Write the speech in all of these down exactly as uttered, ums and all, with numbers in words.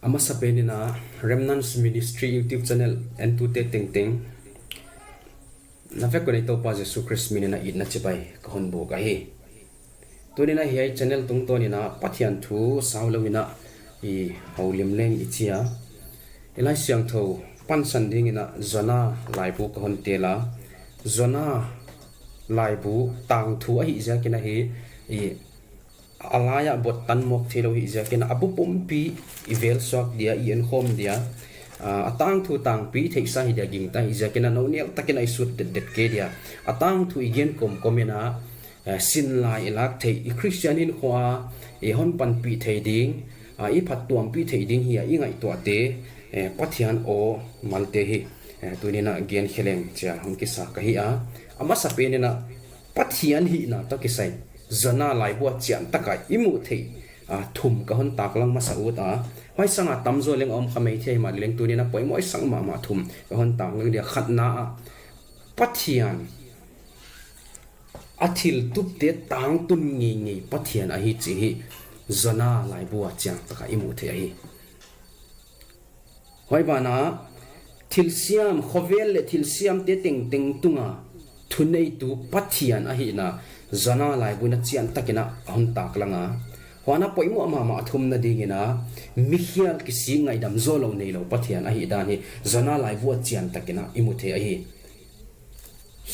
A masapen in a Remnants Ministry YouTube channel entute tengteng na vek un ei Toupa Jesu Khrist min in a itna chibai ka hon buk ahi. Tuni'n a hiai channel tungtawn in a Pathian thu sau lou in a i houlim leng i chi a. I Laisiangthou pansan ding in a Jona laibu ka hon tel a. Jona laibu tangthu ahih ziak in a hi i a lai ah bot tan mawk theilou ahih ziak in a bu pumpi i velsuak dia, i enkhawm dia, ah, a tangthu tangpi theihsa hi dia gingta ahih ziak in a nonel tak in a i sut detdet kei dia. A tangthu i gen kawmkawm in a, eh, sinlai i lak theih, i Khristian hinkhua i hon panpih thei ding, ah, i phattuampih thei ding hi a i ngaihtuahte, eh, Pathian aw malte hi, eh, tuni'n a gen khe leng chia hong kisa ka hi a. A masapen in a Pathian hihna toh kisai Jona laibu a chiantak a i muh theih, ah, thum ka hon taklang masa ut a. Huai sang a tamzaw leng om kha maithei, himahleh leng tuni'n a poimoh sang mahmah thum ka hon taklang dia. Khatna ah, Pathian a thil tupte tangtun ngeingei Pathian ahi chih hi Jona laibu a chiantak a i muh theih ahi. Huai ban ah, thilsiam, khovel leh thilsiamte tengteng tung a thuneitu Pathian ahihna Jona laibu in a chiantak in a hon taklang a. Huan a poimoh mahmah thumna ding in a mikhial kisik ngaihdam zoulou neilou Pathian ahih dan hi Jona laibu a chiantak in a i mu thei ahi.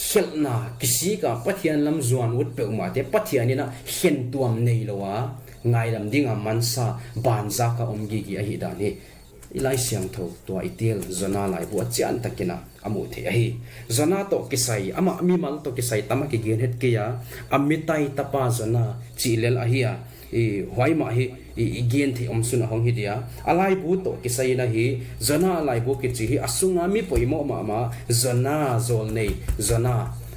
Khelhna kisik a Pathian lam zuan ut peuhmahte Pathian in a khentuam neilou a ngaidam ding a mansa banzak a om gige ahih dan hi i Laisiangthou tua i tel Jona laibu a chiantak in a a muh theih ahi. Jona toh kisai, amah mimal toh kisai tam a kigen het kei a, Amitai tapa Jona chih lel ahi a. I, huai mah hi, i, i gen theih omsun a hong hi dia. A laibu toh kisai in a hi, Jona laibu kichi hi, a sung a mi poimoh mahmah, Jona zawlnei, Jona,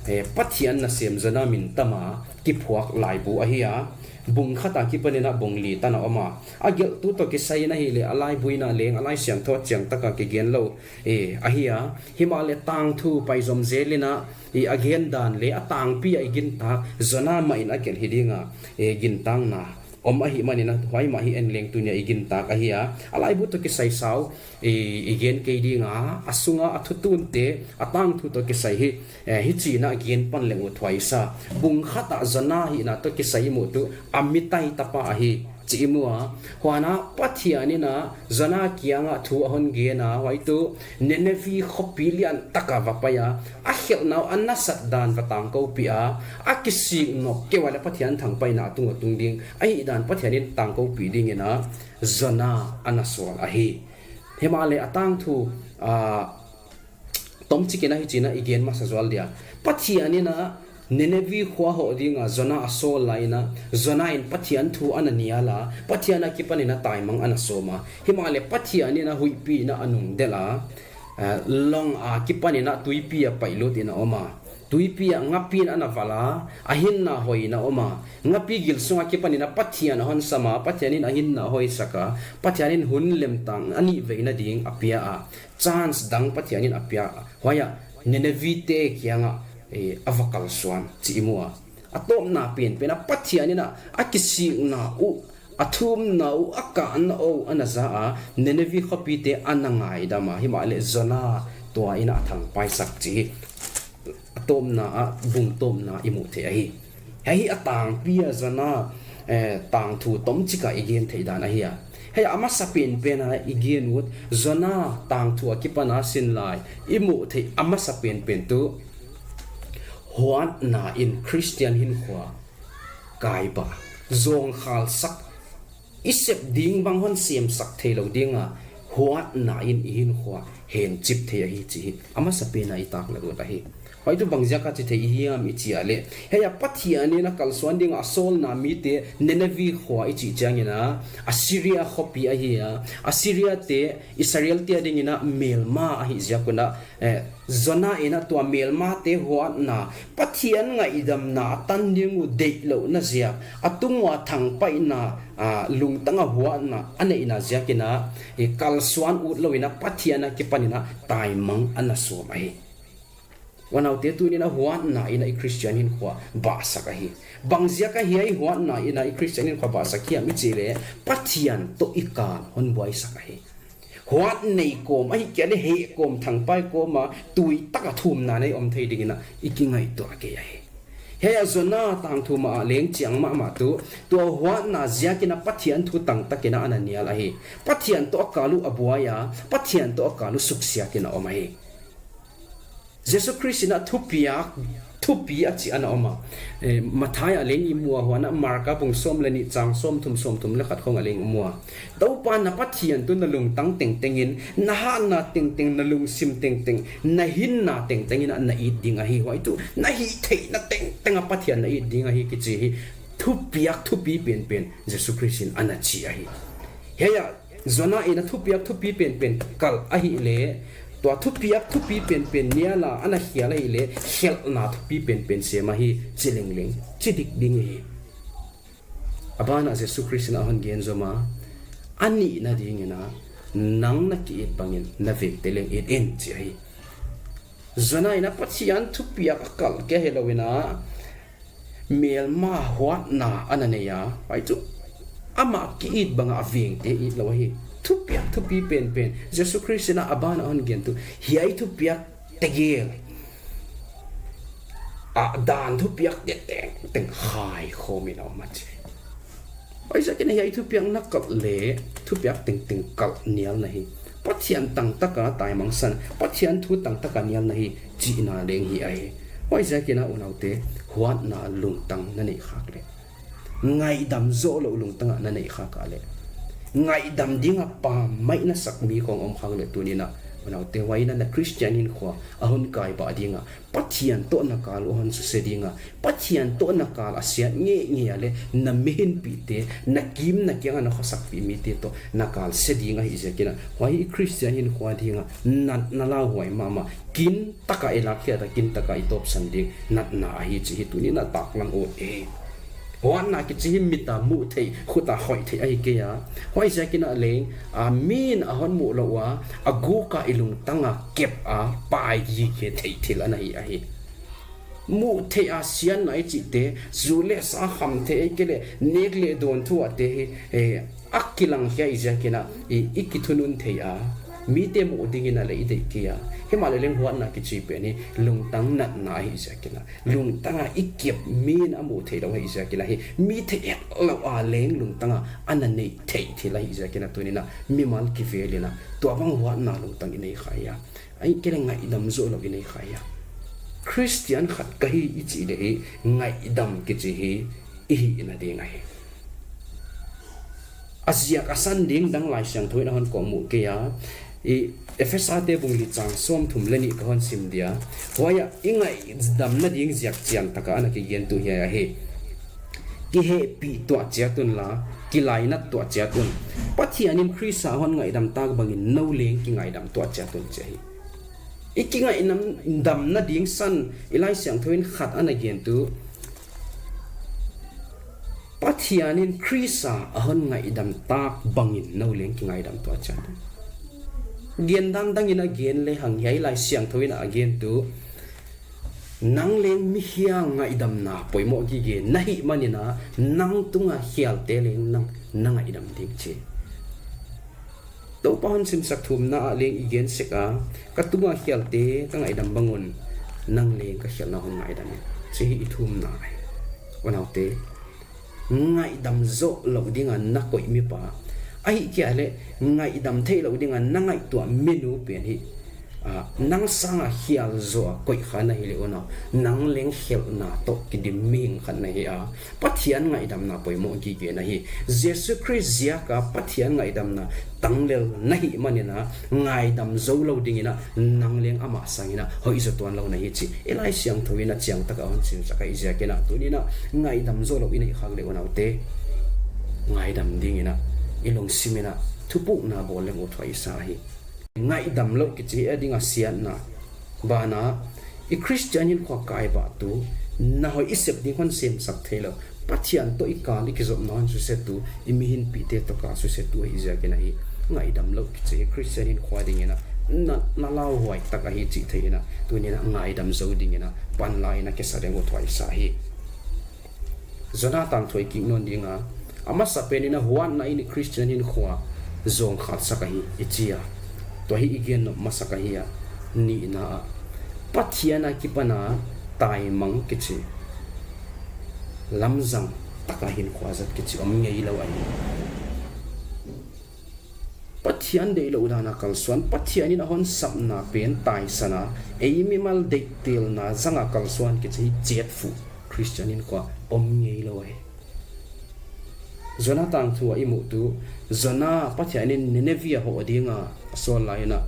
eh, Pathian nasem Jona min tam a kiphuak laibu ahi a. Bung khat a kipan in a bung li tan a om a. A gelhtu toh kisai in a hi leh, a laibu in a leng, a Laisiangthou a chiantak a kigen lou, eh, ahi a. Himahleh tangthu paizom zel in a, i a gen dan leh a tangpi a i gintak, Jona mah in a gelh hi ding a, eh, gintakna om ahih man in a, huai mah hi en leng tuni'n a i gintak ahi a. A laibu toh kisai sau, i, i gen kei ding a, a sung a a thutunte, a tangthu toh kisai hi, eh, hichi'n a gen pan leng ut huai sa. Bung khat a Jona hihna toh kisai i muh tuh, Amitai tapa ahi chih i mu a. Huan a Pathian in a Jona kiang a thu a hon gen a, huai tuh Ninevi khopi lian tak a va pai a, a khelhna uh a nasat dan va tangkoupih a, a kisik nawk kei ua leh Pathian thangpaihna a tung uh tung ding ahih dan Pathian in tangkoupih ding in a Jona ana sawl ahi. Himahleh a tangthu, ah, tomchik in a hichi'n a i gen masa zual dia. Pathian in a Ninevi khua hoh ding a Jona a sawl lai in a, Jona in Pathian thu ana nial a, Pathian a kipan in a taimang ana sawm a. Himahleh Pathian in a huihpi in a a nungdelh a, eh, long a kipan in a tuipi a paihlut in a om a. Tuipi a ngapi in ana valh a, a hinna hoih in a om a. Ngapi gil sung a kipan in a Pathian a hon sam a, Pathian in a hinna hoihsak a, Pathian in hun lemtang a nih veina ding a pia a. Chance dang Pathian in a pia a. Huai a Ninevi te kiang a, eh, a va kalsuan chih i mu a. A tawpna penpen a Pathian in a, a kisikna uh, a thumna uh, a kahna uh ana za a, Ninevi khopite ana ngaidam a. Himahleh Jona tua in a thangpaisak chih hi a tawpna a, bung tawpna i muh theih ahi. Hiai hi a tangpi a Jona, eh, tangthu tomchik a i gen theih dan ahi a. Hiai a masapenpen a i gen ut, Jona tangthu a kipan a sinlai i muh theih a masapenpen tuh, huatna in Khristian hinkhua kaibah, zawngkhalsak, i sep ding bang hon semsak theilou ding a, huatna in i hinkhua henchip thei ahi chih hi a masapen a i taklang ut ahi. Huai tuh bangziak a chi thei i hiam i chih leh, hiai a Pathian in a kalsuan ding a sawlna mite Ninevi khua i chih chiang in a, Assyria khopi ahi a. Assyria te Israel te ading in a melma ahih ziak un a, eh, Jona in a tua melmate huatna, Pathian ngaihdamna a tan ding uh deihlouhna ziak, a tung ua thangpaihna, ah, lungtang a huatna a neihna ziak in a, i kalsuan utlou in a Pathian a kipan in a taimang ana sawm ahi. Unaute, tuni'n a huatna in a i Christian hinkhua bahsak ahi. Bang ziak a hiai huatna in a i Christian hinkhua bahsak hiam i chih leh, Pathian toh i kal hon buaisak ahi. Huat nei kawm, ahihkeileh heh kawm, thangpai kawm a, tui taka thumna nei om thei dingin a i kingaihtuah kei ahi. Hiai a Jona tang thum ah leng chiang mahmah tuh, tua huatna ziakin a Pathian thu tangtakin a ana nial ahi. Pathian toh a kal uh a buai a, Pathian toh a kal uh suksiakin a om ahi. Jesu Khrist in a thupiak, thupi a chih ana om a. Eh, Matthai ah leng i mu a, huan a Marka bung sawm leh nih chang sawmthum, sawmthum leh khat khong ah leng i mu a. Toupa na Pathian tuh na lungtang tengtengin, na hatna tengteng, na lungsim tengteng, na hinna tengtengin a na it ding ahi. Huai tuh na hihtheihna tengteng a Pathian na it ding ahi kichi hi thupiak thupi penpen Jesu Khrist in ana chi ahi. Hiai a Jona in a thupiak thupi penpen kalh ahihleh, tua thupiak thupi penpen nial a ana khial ahihleh, khelhna thupi penpen sem ahi chi lengleng, chi dik ding hi. A ban ah Jesu Khrist in a hon gen zom a, a nihna dingin a, nang na ki-it bangin na vengte leng it in chi ahi. Jona in a Pathian thupiak a kalh kei hilou in a, melma huatna ana nei a, huai tuh amah ki-it bang a vengte it lou ahi. Thupiak thupi penpen, Jesu Khrist in a a ban ah hon gen tuh, hiai thupiak tegel a dan thupiak tengteng khai khawm in a om a chi. Huaiziakin a hiai thupiak na kalh leh, thupiak tengteng kalh nial na hi. Pathian tangtaka taimangsan, Pathian thu tangtaka nial na hi, chihna leng hi ahi. Huaiziakin a unaute, huatna lungtang na neih khak leh, ngaihdam zoh louh lungtang a na neih khak leh, ngaihdam ding a pammaih na sak mi khong om khak leh, tuni'n a unaute, huai in a na Christian hinkhua a hon kaibah ding a, Pathian toh na kal uh hon suse ding a, Pathian toh na kal a siat ngeingei a leh, na mihinpihte, na kim na kiang a na khosakpih mite toh na kal se ding ahihziakin a, huai i Christian hinkhua ding a natna lauhuai mahmah, kintaka i lakkhiat a, kintaka i tawpsan ding natna ahi chih hi tuni'n a taklang ut e. Huatna kichi hi mit a muh theih, khut a khoih theih ahi kei a. Huaiziakin a leng, a, mi'n a hon muh lou ua, a guk a i lungtang a kep a, pai gige theih thil ana hi ahi. Muh theih a siatna i chihte, zu leh sa kham theih ahihkeileh, nek leh dawn thu a te hi, eh, a kilang khia ahihziakin a, i, i kithunun theih a, mite muh dingin a leh i deih kei a. Himahleh leng huatna kichi pen hi, lungtang natna ahihziakin a, lungtang a i kep mi'n a muh theih lou ahihziakin a hi, mi theih het lou a leng lungtang a ana neih theih thil ahihziakin a tuni'n a mimal kivelin a, tua bang huatna lungtang i nei kha hia. Ahihkeileh ngaihdam zoh louh i nei kha hia. Christian khat ka hi i chih leh hi, ngaihdam kichi hi, i hihna ding ahi. A ziak a san ding dang Laisiangthou in a hon koih muh kei a. I Efesate bung li chang sawmthum leh nih ka hon sim dia. Huai ah i ngaihdamna ding ziak chiantaka ana kigen tuh hiai ahi. Kihehpih tuah chiat un la, kilainat tuah chiat un. Pathian in Khrist a hon ngaihdam tak bangin nou leng kingaihdam tuah chiat un chi hi. I kingaihdamna ding san i Laisiangthou in khat ana gen tuh, Pathian in Khrist a a hon ngaihdam tak bangin nou leng kingaihdam tuah chiat un. Gen dangdang in a gen lehang hiai Laisiangthou in a gen tuh, nang leng mi hiang ngaihdamna poimoh gige na hih manin a, nang tunga khialte leng nang na ngaihdam ding chi. Toupa hon sinsak thumna ah leng i gen sek a, ka tunga khialte ka ngaihdam bang un, nang leng ka khialna hon ngaihdam in, chi hi i thumna ahi. Unaute, ngaihdam zoh louh ding a na koih mipa, ahihkeileh ngaihdam theih louh ding a na ngaihtuah minu pen hi, ah, nang sang a khial zoh a koih kha na hi leh unau, nang leng khelhna toh kidim mihing khat na hi a. Pathian ngaihdamna poimoh gige na hi. Jesu Khrist ziak a Pathian ngaihdamna tanglel na hih manin a, ngaihdam zou lou dingin a, nang leng amah sangin a hoih zaw tuan lou na hi chih i Laisiangthou in a chiangtak a hon sinsak ahihziakin a, tuni'n a ngaihdam zou lou i neih khak leh unaute, ngaihdam dingin a i lungsim in a thupukna bawl leng uthuai sa hi. Ngaihdam louh kichi a ding a siatna. Banah, i Christian hinkhua kaibah tuh, na hoih i sep ding hon semsak theilou. Pathian toh i kal i kizopna hon suse tuh, i mihinpihte toh kal suse tuh ahihziakin ahi. Ngaihdam louh kichi hi Christian hinkhua dingin a natna lauhuai tak ahi chih thei in a, tuni'n a ngaidam zou dingin a, panla in a kisa deng uh thuaisa hi. Jona tangthu i kik nawn ding a, a masa pen in a huatna in Christian hinkhua zong khat sak ahi, i chi a. Tua hi i gen nop masak ahi a, nihna ah, Pathian a kipan a taimang kichi, lamzang tak a hinkhua zat kichi om ngeilou ahi. Pathian deihlouh dan a kalsuan, Pathian in a hon sapna pen taisan a, ei mimal deihtelna zang a kalsuan kichi hi chetfu Christian hinkhua om ngeilou ahi. Jona tangthu a i muh tu, Jona Pathian in Nineveh a hoh ding a a sawl lai in a,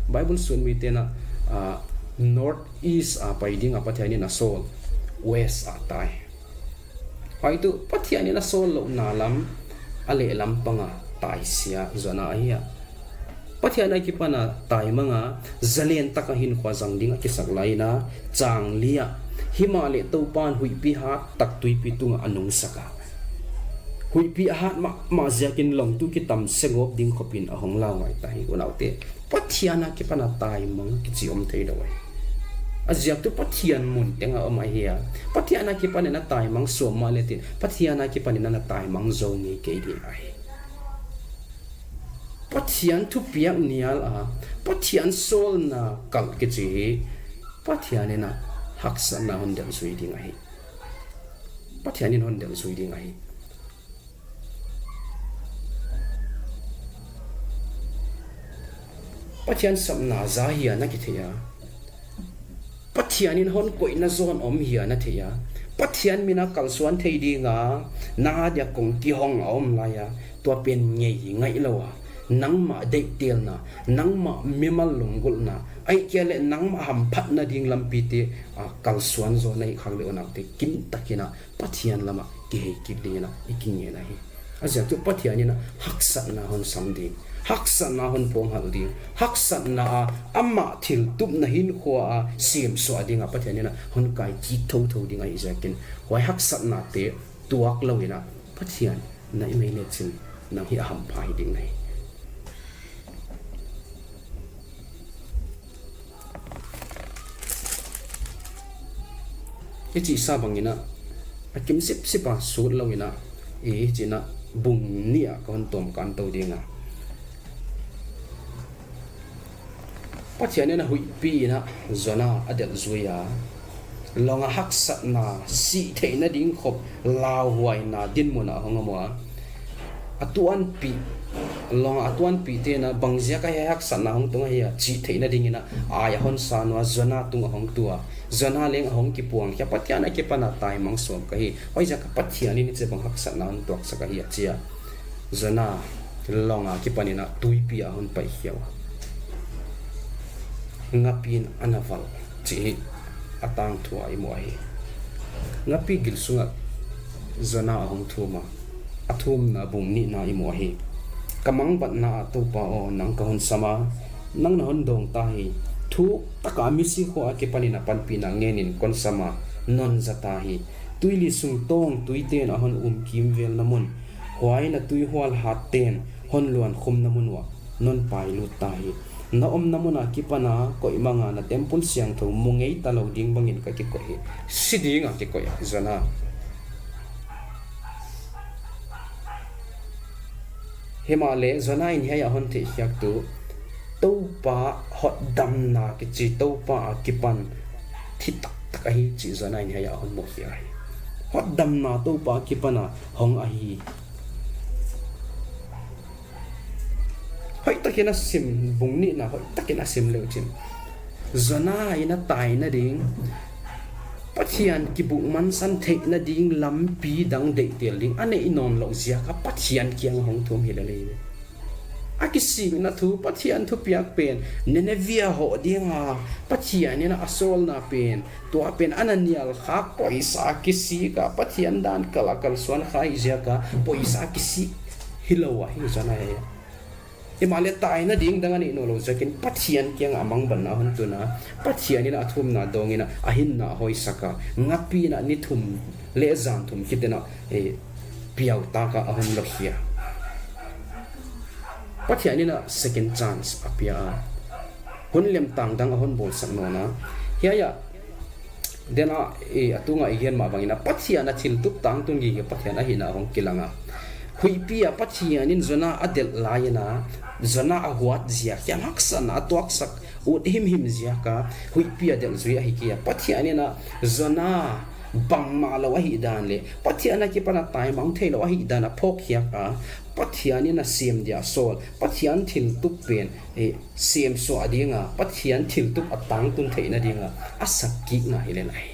Bible sunmite'n a, ah, north east a pai ding a Pathian in a sawl, west a tai. Huai tu Pathian in a sawllouhna lam, a lehlam pang a taisia Jona ahi a. Pathian a kipan a taimang a, zalen tak a hinkhua zang ding a kisak lai in a, chang li ah, himahleh Toupa'n huihpi hat tak tuipi tung ah a nungsak a, huihpi a hat mahmah ziakin lawng tu kitam sengawp ding khop in a hong lau ngai ta hi. Unaute, Pathian a kipan a taimang kichi om theilou ahi. A ziak tu Pathian mun teng a om ahi a. Pathian a kipan in a taimang sawm mahleh tin, Pathian a kipan in a na taimang zou ngei kei ding ahi. Pathian thupiak nial a, Pathian sawlna kalh kichi hi, Pathian in a haksatna hon delh zui ding ahi. Pathian in hon delh zui ding ahi. Pathian sapna za hi a na kithei a, Pathian in hon koihna zawn om hi a na thei a, Pathian min a kalsuan thei ding a na dia kong kihong a om lai a, tua pen ngei ngaih lou a, nangmah deihtelna, nangmah mimal lunggulhna, ahihkeileh nangmah hamphatna ding lampite, a, kalsuan zaw na hih khak leh unaute, kintak in a Pathian lam ah kihei kik ding in a i kingen ahi. A ziak tu Pathian in a haksatna hon sam ding, haksatna hon pawnghalh ding, haksatna a amah thiltupna hinkhua a semsuah ding a Pathian in a hon kai kik thouthou ding ahih ziakin, huai haksatnate tuak lou in a Pathian na i mei le chin nang hi a hampha hi ding na hi. I chihsa bang in a, a kim sipsip a sut lou in a, i chihna bung nih ah ka hon tawm kan tou ding a. Pathian in a huihpi in a Jona a delh zui a, lawng a haksatna, sih theihna ding khop lauhuaina dinmun ah hong om ua. A tuanpih, lawng a tuanpihte in a bang ziak a hiai haksatna hong tung ahia chih theihna ding in a, ai a hon san ua, Jona tung a hong tu a. Jona leng a hong kipuang khia, Pathian a kipan a taimang sawm ka hi. Huaiziak a Pathian in hichibang haksatna hon tuaksak ahi a chi a. Jona lawng a kipan in a tuipi ah hon pai khia ua. Ngapi in a na valh chih hi a tangthu a i mu ahi. Ngapi gil sung ah Jona a hong thum a, a thumna bung nihna i mu ahi. Ka mangbatna ah Toupa aw, nang ka hon sam a, nang na hon dawng ta hi. Thuk tak a misi khua a kipan in a panpihna ngen in kon sam a, non za ta hi. Tuili sung tawng tuite'n a hon um kimvelna mun, huai na tuihual hatte'n hon luan khumna mun uah non pailut ta hi. Na omna mun a kipan a koih mang a, na temple siangthou mu ngei ta lou ding bang in ka kikoih hi. Si ding a kikoih a Jona. Himahleh Jona in hiai a hon theihkhiak tu, Toupa hotdamna kichi, Toupa a kipan thi taktak ahi chih Jona in hiai a hon mukhia hi. Hotdamna Toupa a kipan a hong ahi. Hoihtak in a sim, bung nihna hoihtak in a sim leu chin, Jona in a taina ding, Pathian kibukmansan theihna ding lampi dang deihtel ding a neih nawnlouh ziak a Pathian kiang a hong thum hi lel hi. A kisikna thu, Pathian thupiak pen, Nineveh a hoh ding a Pathian in a sawlna pen, tua pen a na nial khak, poisa kisik a, Pathian dan kal a kalsuan kha ahih ziak a poisa kisik hilou ahi Jona hi. Himahleh taina ding dang a neih nawnlouh ziakin Pathian kiang a mangbatna hon tun a, Pathian in a thumna dawng in a, a hinna hoihsak a, ngapi in a ni thum leh zan thum khit in a, eh, piau tak a a hon lokhia. Pathian in a second chance a pia a. Hun lemtang dang a hon bawlsak nawn a. Hiai a, den a, i, a tunga i gen mah bangin a, Pathian a thiltup tangtun gige Pathian ahihna hong kilang a. Huihpi a Pathian in Jona a delh lai in a, Jona a huat ziak, hiam haksatna a tuaksak ut himhim ziak a, huihpi a delh zui ahi kei a. Pathian in a, Jona bangmah lou ahihdan leh Pathian a kipan a taimang theilou ahihdan a phawkkhiak a, Pathian in a sem dia sawl, Pathian thiltup pen, eh, semsuah ding a, Pathian thiltup a tangtun theihna ding a, a sak kikna hi lel ahi.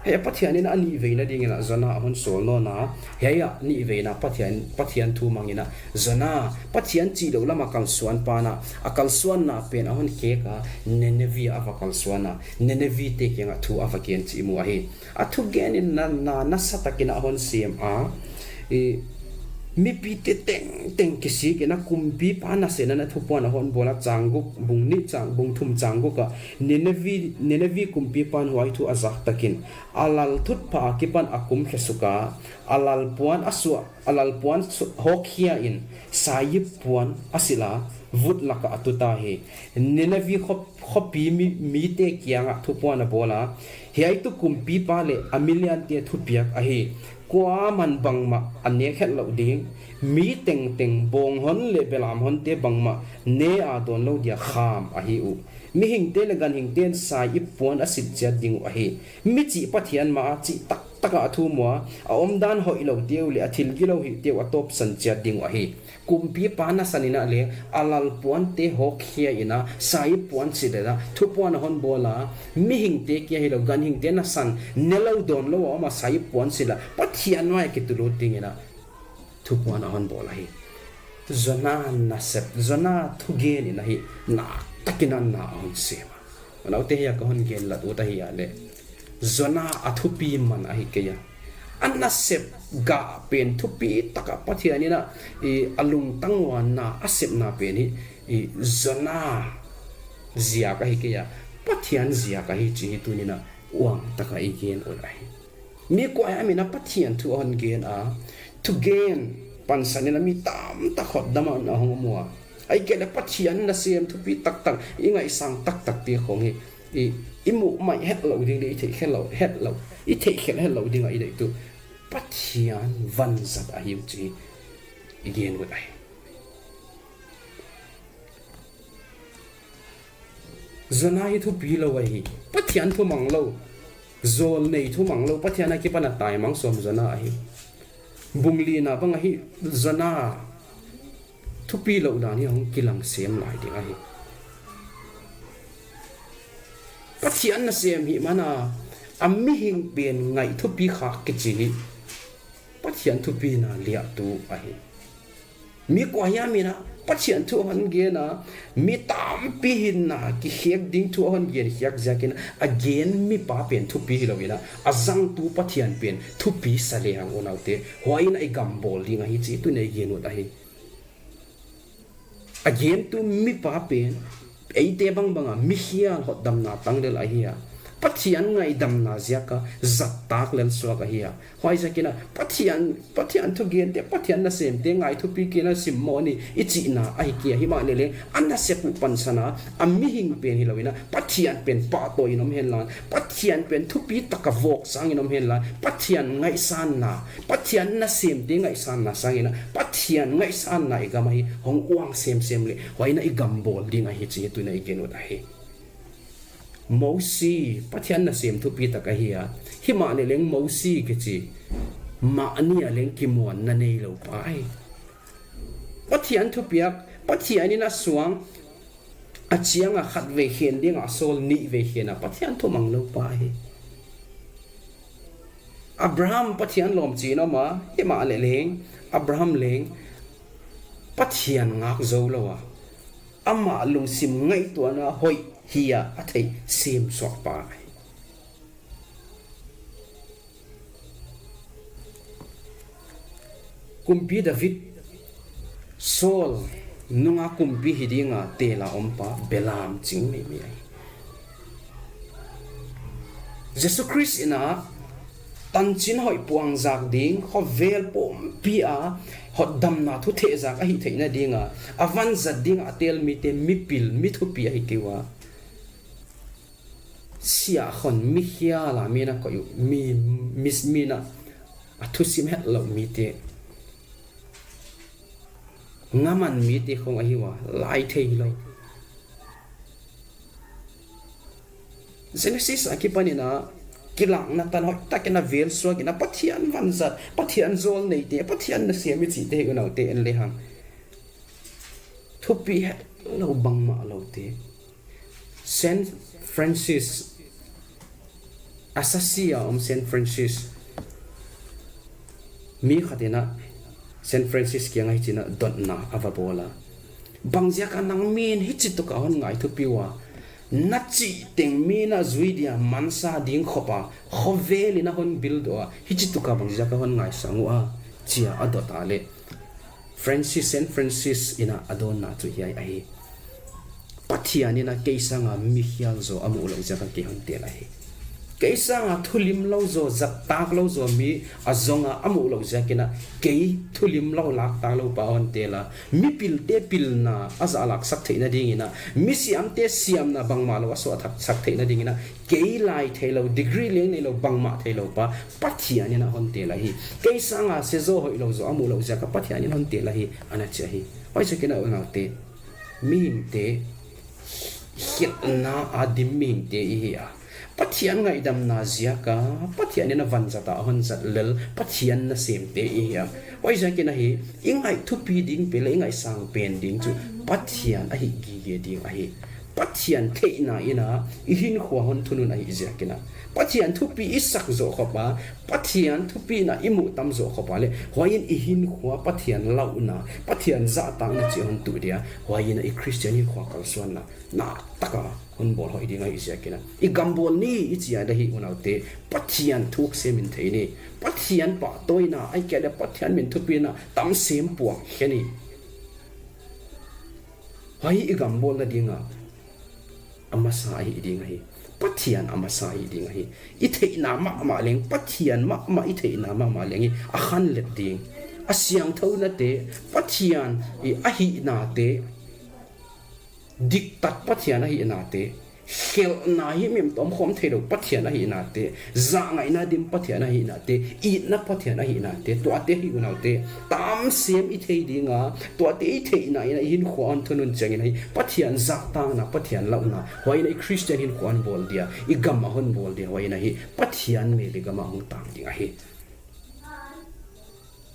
Hiai a Pathian in a nihveina dingin a Jona a hon sawl nawn a, hiai a nihveina Pathian, Pathian thu mang in a, Jona, Pathian chihlouh lam a kalsuan pa in a, a kalsuanna pen a hon khek a, Ninevi a va kalsuan a, Ninevi te kiang a thu a va gen chih i mu ahi. A thugen in na, na, nasatak in a hon sem a, i, mipite tengteng kisik in a, kumpipa nasen a thupuan a hon bawl a, chang guk, bung nih chang, bung thum chang guk a, Ninevi, Ninevi kumpipa'n huai thu a zak takin, a lal thutphah a kipan a kum khe suk a, a lal puan a suah, a lal puan su-, hawkkhia in, saiyip puan a silh a, vut lak ah a tu ta hi. Ninevi kho-, khopi mi, mite kiang ah thupuan a bawl a, hiai tuh kumpipa leh a miliante thupiak ahi. Kuaman bangmah a nek het louh ding, mi tengteng bawng hon leh belam honte bangmah ne a dawn lou dia kham ahi uh. Mihingte leh ganhingte'n saiyip puan a silh chiat ding uh ahi. Mi chih Pathian mah a chih taktak a a thum ua, a omdan hoihlou te uh leh a thil gilou hih te uh a tawpsan chiat ding uh ahi. Kumpipa nasan in a leng, a lal puante hawkkhia in a, saiyip puan silh in a, thupuan a hon bawl a, mihingte kia hilou, ganhingte nasan nelou dawnlou a om a, saiyip puan silh a, Pathian nuai a kitulut dingin a, thupuan a hon bawl ahi. Jona nasep, Jona thugen in ahi, naktakin a na a hon sem a. Unaute, hiai a ka hon gen lat ut ahi a leh, Jona a thupi man ahi kei a. A nasep gah pen thupi taka Pathian in a, i, a lungtang ua na a sepna pen hi, i, Jona ziak ahi kei a. Pathian ziak ahi chih hi tuni'n a uang taka i gen ut ahi. Mi kuahiam in a Pathian thu a hon gen a, thugen pansan in a mi tamtak hotdam a hong om ua. Ahihkeileh Pathian nasem thupi taktak i ngaihsang taktak te khong hi, i, i muh maih het lou ding leh i theihkhelh lou, het lou, i theihkhelh het lou ding a i deih tuh Pathian vanzat ahi uh chih i gen ut ahi. Jona hi thupi lou ahi. Pathian thumang lou, zawlnei thumang lou, Pathian a kipan a taimang sawm Jona ahi. Bung lina bang ahi, Jona thupi louh dan hi hong kilang sem lai ding ahi. Pathian nasem hih man a, a mihing pen ngaih thupi khak kichi hi Pathian thupina liahtu ahi. Mi kuahiam in a Pathian thu a hon gen a, mi tampi hinna kikhek ding thu a hon gen khiak ziakin a gen mipa pen thupi hilou in a, a zangtu Pathian pen thupi sa lehang, unaute, huai in a i gam bawl ding ahi chih tuni'n i gen ut ahi. A gentu mipa pen eite bangbang a mikhial hotdamna tang lel ahi a, Pathian ngaihdamna ziak a zat tak lel suak ahi a. Huaiziakin a Pathian, Pathian thugente, Pathian nasemte ngai thupi kei in a sim mawk ni i chihna ahi kei a. Himahleh leng a nasep uh pansan a, a mihing pen hilou in a, Pathian pen pahtawi in om henla, Pathian pen thupi taka vawk sang in om henla, Pathian ngaihsanna, Pathian nasemte ngaihsanna sang in a, Pathian ngaihsanna i gam ahi hong uang semsem leh, huai in a i gam bawl ding ahi chih tuni'n i gen ut ahi. Mosi, Pathian nasem thupi tak ahi a. Himahleh leng Mosi kichi, mahni a leng kimuanna neilou pa ahi. Pathian thupiak, Pathian in a suang, a chiang a khatvei khen ding a sawl, nihvei khen a, Pathian thumang lou pa ahi. Abraham Pathian lawm chi in om a, himahleh leng, Abraham leng, Pathian ngak zou lou a, amah lungsim ngaihtuahna hoih hi a, a theih semsuah pa ahi. Kumpi David, Saul nung a kumpi hi ding a tel a om pa, belam ching meimei ahi. Jesu Khrist in a tanchin hoih puang zak ding, khovel pumpi a hotdamna thu theh zak ahih theihna ding a, a vanzat ding a tel mite mipil, mi thupi ahi kei ua. Siah khon, mi khial a, mi na koih uh, mi, mi, mi na a thusim hetlou mite. Ngaman mite khong ahi ua, lai theilou. Genesis akipanin a, kilakna tan hoihtakin a vel suakin a, Pathian vanzat, Pathian zawlneite, Pathian nasem i chihte hi unaute en lehang, thupi hetlou bangmah loute. Saint Francis, Assisi a om Saint Francis, mi khatin a Saint Francis kiangah hichi'n a dotna a va bawl a. Bangziak a nang min hichituk a hon ngai thupi ua? Na chih teng min a zui dia mansa ding khop a, khovel in a hon build ua, hichituk a bangziak a hon ngaisang ua, chia a dot a leh, Francis, Saint Francis in a a dawnna chu hiai ahi. Pathian in a kei sanga mi khial zaw a muh louh ziak a kei hon tel ahi. Kei sanga thulimlou zaw, zat taklou zaw mi a zong a a muh louh ziakin a, kei thulimlou, lak taklou pa hon tel a. Mipilte pilna a zahlaksak theihna dingin a, misiamte siamna bangmah lou a suahthaksak theihna dingin a, kei lai theilou, degree leng neilou, bangmah theilou pa Pathian in a hon tel ahi. Kei sanga se zaw, hoihlou zaw a muh louh ziak a Pathian in hon tel ahi, ana chi ahi. Huaiziakin a unaute, mihingte khelhna a dim mihingte i hi a, Pathian ngaihdamna ziak a Pathian in a vanzat a hon zat lel Pathian nasemte i hi a. Huaiziakin ahi, i ngaih thupi ding pen leh i ngaihsang pen ding chu Pathian ahih gige ding ahi. Pathian theihna in a i hinkhua hon thunun ahih ziakin a, Pathian thupi i sak zoh khop a, Pathian thupina i muh tam zoh khop a leh, huai in i hinkhua Pathian lauhna, Pathian zahtakna chih hon tuh dia, huai in a i Christian hinkhua kalsuanna nak tak a hon bawl hoih ding ahih ziakin a, i gam bawl ni i chi a leh hi unaute, Pathian thuk sem in thei ni. Pathian pahtawina, ahihkeileh Pathian min thupina tam sem puang khe ni. Huai i gam bawlna ding a a masa ahih ding ahi. Pathian a masa ahih ding ahi. I theihna mahmah leng, Pathian mahmah i theihna mahmah leng i a khanlet ding. A siangthounate, Pathian i a hihnate, diktat Pathian a hihnate, khelhna himhim tawm khawm theilou Pathian a hihnate, zahngaihna dim Pathian a hihnate, itna Pathian a hihnate, tuate hi unaute, tam sem i thei ding a, tuate i theihna in a i hinkhua hon thunun chiangin ahi, Pathian zahtakna, Pathian lauhna, huai in a i Christian hinkhua hon bawl dia, i gam a hon bawl dia, huai in ahi, Pathian mel i gam a hong tang ding ahi.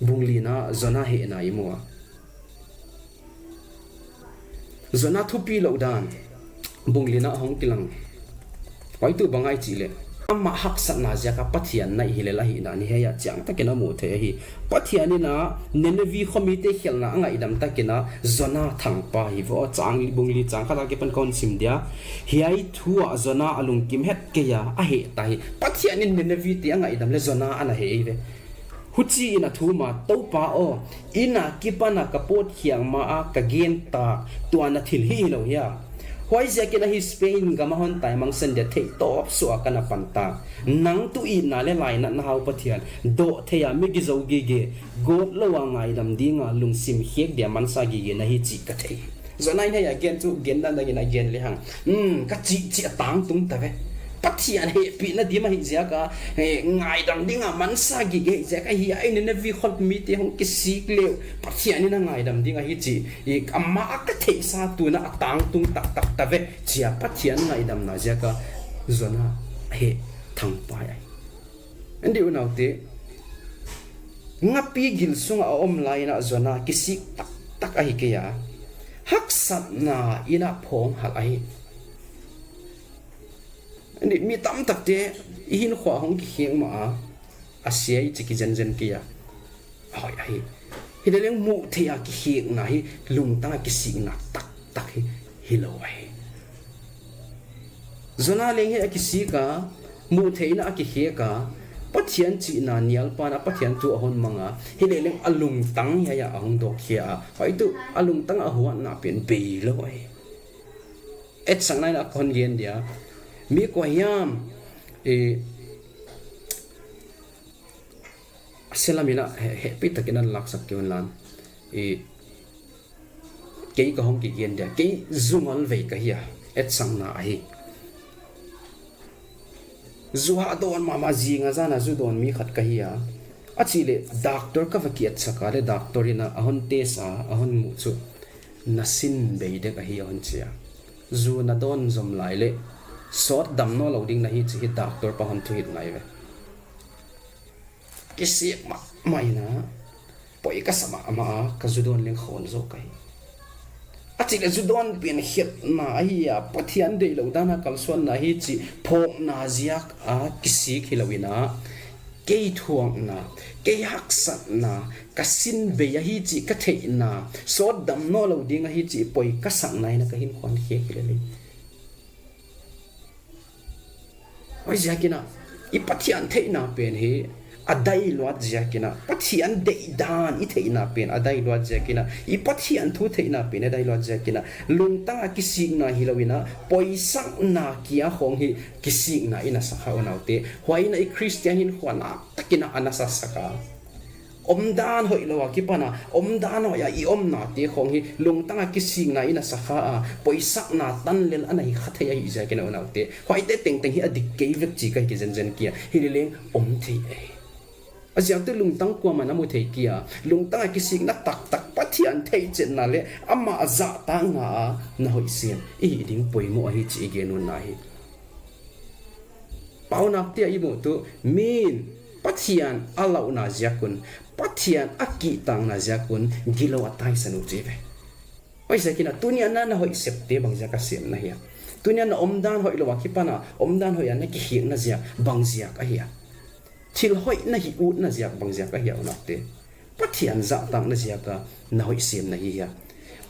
Bung lina, Jona hehna i mu a. Jona thupilouh dan. Bung lina hong kilang. Huai tuh bang ahia chih leh, amah haksatna ziak a Pathian naih hilel ahihdan hiai ah chiangtakin a muh theih ahi. Pathian in a Ninevi khomite khelhna a ngaihdam takin a Jona thangpai hi vo. Chang, bung li chang khat akipan kon sim dia. Hiai thu ah Jona a lungkim het kei a, a heh ta hi. Pathian in Ninevite a ngaihdam leh Jona ana heh ve. Huchiin a thum a, Toupa aw, inn akipan a ka pawt khiak ma a ka gen tak, tua na thil hi hilou hia? Huaiziakin ahi, Spain gam a hon taimangsan dia theihtawp suah a ka na pan ta. Nang tuh itna leh lainatna hau Pathian, dawhtheih a mi gizou gige, gawtlou a ngaidam ding a lungsim khiak dia mansa gige na hi chih ka thei. Jona in hiai a gen chu, gen dan dangin a gen lehang, hmm, ka chihchih a tangtung ta ve. Pathian hehpihna dim ahih ziak a, eh, ngaidam ding a mansa gige ahih ziak a, hiai Ninevi khomite hong kisik leh uh Pathian in a ngaidam ding ahi chih, i, amah a ka theihsa tuh a tangtung taktak ta ve, chia Pathian ngaihdamna ziak a Jona heh thangpai ahi. Ahi dih unaute, ngapi gil sunga a om laiin a Jona kisik taktak ahi kei a, haksatna in a phawng halh ahi. Ahi dih, mi tamtakte i hinkhua hong kikhek ma a, a sia i chi kizenzen kei a, hoih ahi. Hileleng muhtheih a kikhekna hi, lungtang a kisikna taktak hi hilou ahi. Jona leng hiai a kisik a, muhtheihna a kikhek a, Pathian chihna nial pan a Pathian thu a hon mang a, hileleng a lungtang hiai ah a hong dawk khia a, huai tuh a lungtang a huatna pen beilou ahi. Etsakna in a kon gen dia, mi kua hiam, eh, A selamin a he, hehpihtakin a laksak kei un lan. I, kei ka hong kigen dia, kei zu ngol vei ka hi a, etsakna ahi. Zu hah dawn mahmah, zing a zan a zu dawn mi khat ka hi a. A chih leh doctor ka va ki etsak a leh doctor in a, a hon test a, a hon muh chu na sin bei dek ahi a hon chi a. Zu na dawn zom lai leh sawt dam nawnlou ding na hi chih hi doctor pa hon thuhilhna ahi ve. Kisik mahmah in a, poi ka sa mahmah a, ka zu dawn leng khawn zaw ka hi. A chih leh zu dawn pen khelhna ahi a, Pathian deihlouh dan a kalsuanna hi chih phawkna ziak a kisik hilou in a, kei thuakna, kei haksatna, ka sin bei ahi chih ka theihna, sawt dam nawnlou ding ahi chih poi ka sakna in a ka hinkhua khek hilele. Huaiziakin a, i Pathian theihna pen hi a dai luat ziakin a, Pathian deihdan i theihna pen a dai luat ziakin a, i Pathian thu theihna pen a dai luat ziakin a, lungtang a kisikna hilou in a, poisakna kia khong hi kisikna i na sa kha, unaute. Huai in a i Christian hinkhua nakpitak in a na sa sak a. Omdan hoihlou a kipan a, omdan hoih a i omnate khong hi lungtang a kisikna i na sa kha a, poisakna tan lel a na hi kha thei ahih ziakin a, unaute. Huaite tengteng hi a dik kei vek chih ka hi kizenzen kei a, hileleng om thei e. A ziak tuh lungtang kuamah na mu thei kei a, lungtang a kisikna taktak, Pathian theihchetna leh amah zahtakna a na hoih sem i hih ding poimoh ahi chih i gen utna hi. Paunak tia i muh tuh, min Pathian a lauhna ziak un, Pathian a kihtakna ziak un, gilou a taisan uh chi ve. Huaiziakin a, tuni a na, na hoih septe bang ziak a sem na hia? Tuni a na omdan hoihlou a kipan a, omdan hoih a na kikhekna ziak bang ziak ahia? Thil hoih na hih utna ziak bang ziak ahia, unaute? Pathian zahtakna ziak a na hoih sem na hi hia?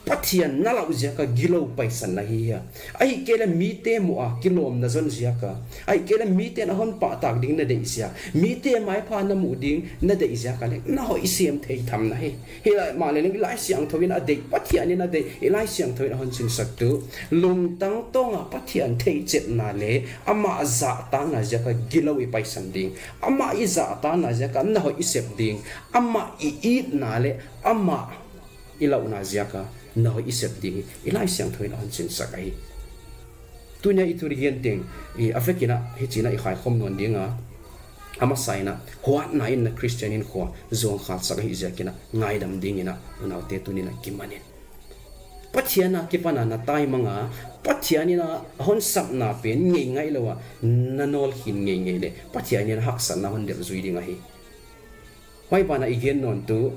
Pathian na lauh ziak a gilou paisan na hi hia? Ahihkeileh mite muh a kilawm na zon ziak a, ahihkeileh miten a hon pahtak ding na deih ziak, mite maipha na muh ding na deih ziak a leng na hoih sem thei tham na hi. Himahleh leng i Laisiangthou in a deih, Pathian in a deih, i Laisiangthou in a hon sinsak tuh, lungtang tawng a Pathian theihchetna leh amah zahtakna ziak a gilou i paisan ding, amah i zahtakna ziak a na hoih i sep ding, amah i itna leh amah i lauhna ziak a na hoih i sep ding hi i Laisiangthou in a hon sinsak ahi. Tuni a i thu i gen teng, i a vekin a hichi'n a i khaikhawm nawn ding a, a masa in a, huatna in a Christian hinkhua zuang khalsak ahih ziakin a, ngaidam ding in a, unaute, tuni in a kiman in. Pathian a kipan a na taimang a, Pathian in a hon sapna pen ngei ngailou a na nawlkhin ngeingei leh, Pathian in a haksatna hon delh zui ding ahi. Huai ban ah i gen nawn tuh,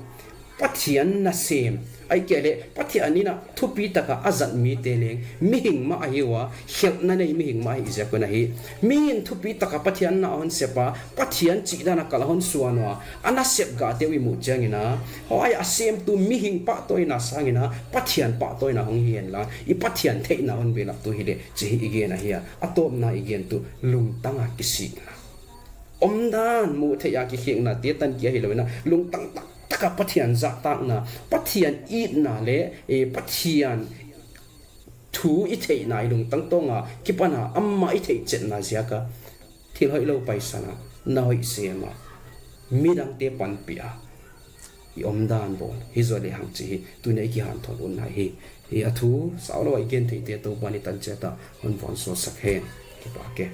Pathian nasem, ahihkeileh Pathian in a thupi tak a a zat mite leng mihing mah ahi ua, khelhna nei mihing mah ahih ziak un ahi. Mi'n thupi tak a Pathian na a hon sep a, Pathian chihdan a kal a hon suan ua, a nasep gahte uh i muh chiangin a, huai a semtu mihing pahtawina sangin a Pathian pahtawina hong hi hen la, i Pathian theihna hon behlaptu hi leh chih i gen ahi a. A tawpna i gen tuh, lungtang a kisikna. Omdan muh theih a kikheknate tan kia hilou in a, lungtang taktak a Pathian zahtakna, Pathian itna leh, eh, Pathian thu i theihna, i lungtang tawng a kipan a amah i theihchetna ziak a thil hoihlou paisan a, na hoih sem a, midangte panpih a i omdan bawl hi zaw lehang chih hi tuni a i kihanthawn utna hi. Hi a thu saulou a i gen theihte Toupa'n i tan chiat a hon vualzawl sak hen. Kipak e.